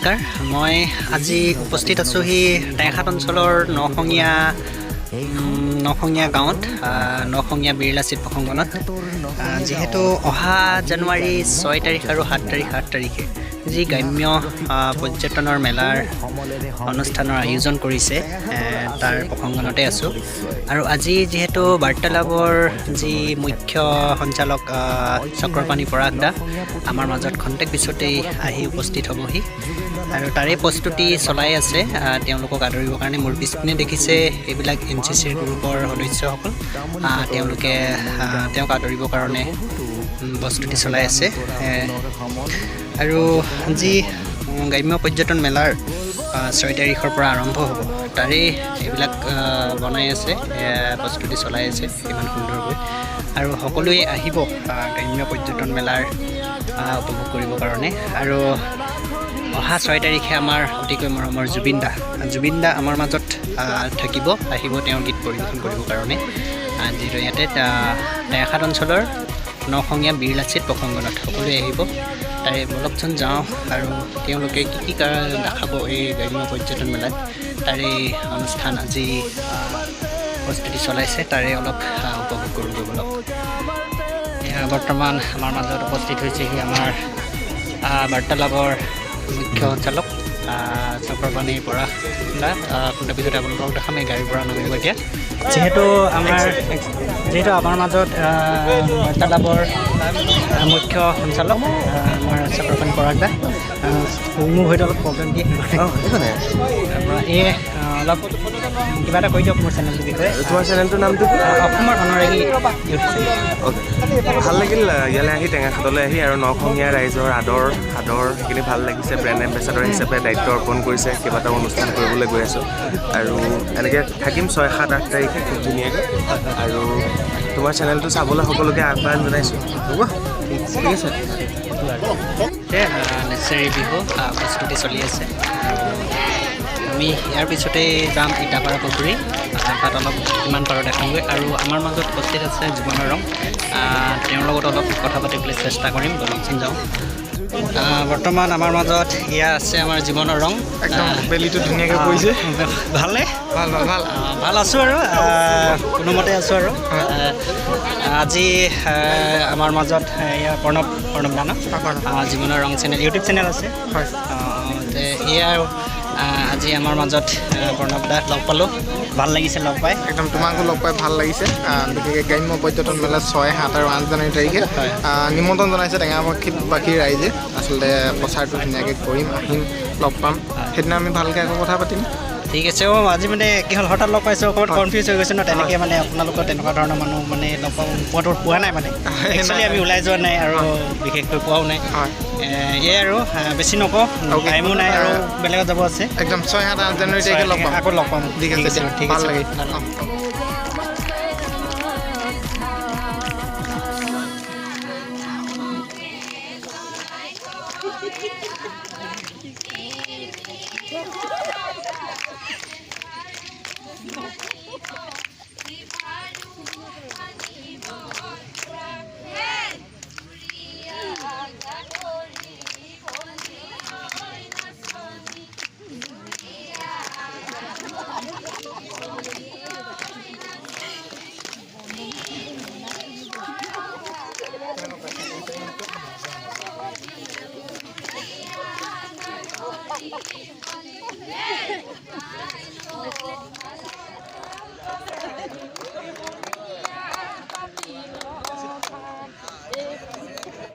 নমস্কাৰ। মই আজি উপস্থিত আছোঁহি টেঙাখাট অঞ্চলৰ নখঙীয়া নখঙীয়া গাঁৱত, নখঙীয়া বীৰ লাচিত প্ৰসংগণত। যিহেতু অহা জানুৱাৰী 6 তাৰিখ আৰু 7 তাৰিখ, 8 তাৰিখে যি গ্ৰাম্য পৰ্যটনৰ মেলাৰ অনুষ্ঠানৰ আয়োজন কৰিছে, তাৰ প্ৰসংগণতে আছোঁ। আৰু আজি যিহেতু বাৰ্তালাপৰ যি মুখ্য সঞ্চালক চক্ৰপাণি পৰাগ দা আমাৰ মাজত খন্তেক পিছতেই আহি উপস্থিত হ'বহি আৰু তাৰে প্ৰস্তুতি চলাই আছে তেওঁলোকক আদৰিবৰ কাৰণে। মোৰ পিছপিনে দেখিছে এইবিলাক এনচিচিৰ গ্ৰুপৰ সদস্যসকল, তেওঁলোকে তেওঁক আদৰিবৰ কাৰণে প্ৰস্তুতি চলাই আছে। আৰু যি গ্ৰাম্য পৰ্যটন মেলাৰ 6 তাৰিখৰ পৰা আৰম্ভ হ'ব, তাৰেই এইবিলাক বনাই আছে, প্ৰস্তুতি চলাই আছে ইমান সুন্দৰকৈ। আৰু সকলোৱে আহিব গ্ৰাম্য পৰ্যটন মেলাৰ উপভোগ কৰিবৰ কাৰণে। আৰু অহা 6 তাৰিখে আমাৰ অতিকৈ মৰমৰ জুবিন দা, জুবিন দা আমাৰ মাজত থাকিব, আহিব তেওঁৰ গীত পৰিৱেশন কৰিবৰ কাৰণে, যিহেতু ইয়াতে টেঙাখাট অঞ্চলৰ নখঙীয়া বীৰ লাচিত প্ৰসংগণত সকলোৱে আহিব। তাৰে অলপচোন যাওঁ আৰু তেওঁলোকে কি কি দেখাব এই গ্ৰাম্য পৰ্যটন মেলাত, তাৰে অনুষ্ঠান আজি প্ৰস্তুতি চলাইছে, তাৰে অলপ উপভোগ কৰোঁগৈ বলক। এয়া বৰ্তমান আমাৰ মাজত উপস্থিত হৈছেহি আমাৰ বাৰ্তালাপৰ মুখ্য সঞ্চালক চক্ৰপাণি পৰাগ দা। পিছতে আপোনালোকক দেখাম, এই গাড়ীৰ পৰা নামিব এতিয়া। যিহেতু আমাৰ মাজত বাৰ্তালাপৰ মুখ্য সঞ্চালক আমাৰ চক্ৰপাণি পৰাগ দা, মোৰ হয়তো অলপ প্ৰব্লেম দিয়ে। তাৰপৰা এই অলপ কিবা এটা কৈ দিয়ক মোৰ চেনেলটোৰ বিষয়ে। তোমাৰ চেনেলটোৰ নামটো কি? অসমৰ অনুৰাগী ইউটিউব চেনেল। অ'কে, ভাল লাগিল ইয়ালৈ আহি, টেঙাখাটলৈ আহি আৰু নখঙীয়া ৰাইজৰ আদৰ সাদৰ সেইখিনি ভাল লাগিছে। ব্ৰেণ্ড এম্বেচাডৰ হিচাপে দায়িত্ব অৰ্পণ কৰিছে, কেইবাটাও অনুষ্ঠান কৰিবলৈ গৈ আছোঁ আৰু এনেকৈ থাকিম 6, 7, 8 তাৰিখে খুব ধুনীয়াকৈ। আৰু তোমাৰ চেনেলটো চাবলৈ সকলোকে আহ্বান জনাইছোঁ। হ'ব, ঠিক আছে। নেচাৰী বিহু প্ৰস্তুতি চলি আছে আৰু আমি ইয়াৰ পিছতেই যাম ইটাপাৰা পুখুৰী, তাত অলপ কিমান পাৰোঁ দেখামগৈ। আৰু আমাৰ মাজত উপস্থিত আছে জীৱনৰ ৰং, তেওঁৰ লগত অলপ কথা পাতিবলৈ চেষ্টা কৰিম। বলকচোন যাওঁ। বৰ্তমান আমাৰ মাজত এয়া আছে আমাৰ জীৱনৰ ৰং। একদম বেলিটো ধুনীয়াকৈ পৰিছে। ভালনে? ভাল ভাল ভাল। ভাল আছোঁ আৰু কোনোমতে আছোঁ। আৰু আজি আমাৰ মাজত এয়া প্ৰণৱ, প্ৰণৱ দা ন? জীৱনৰ ৰং চেনেল, ইউটিউব চেনেল আছে। হয়। এয়া আৰু আজি আমাৰ মাজত প্ৰণৱ দা লগ পালোঁ, ভাল লাগিছে লগ পাই। একদম তোমাকো লগ পাই ভাল লাগিছে। বিশেষকৈ গ্ৰাম্য পৰ্যটন মেলা 6, 7 আৰু 8 জানুৱাৰী তাৰিখে নিমন্ত্ৰণ জনাইছে টেঙাবাসী ৰাইজে। আচলতে প্ৰচাৰটো ধুনীয়াকৈ কৰিম, আহিম, লগ পাম, সেইদিনা আমি ভালকৈ আকৌ কথা পাতিম। ঠিক আছে। অঁ, আজি মানে কি হ'ল, হঠাৎ লগ পাইছোঁ, অকণমান কনফিউজ হৈ গৈছোঁ ন। তেনেকৈ মানে আপোনালোকৰ তেনেকুৱা ধৰণৰ মানুহ মানে লগ পাব পোৱাটো পোৱা নাই, মানে একচুৱেলি আমি ওলাই যোৱা নাই আৰু বিশেষকৈ পোৱাও নাই। এয়াই আৰু বেছি নকওঁ, টাইমো নাই আৰু বেলেগত যাব আছে। একদম 6, 7, 8 জানুৱাৰী তাৰিখে লগ পাম। আকৌ লগ পাম। ঠিক আছে, ঠিক ভাল আছে। লাগিল। Yeah.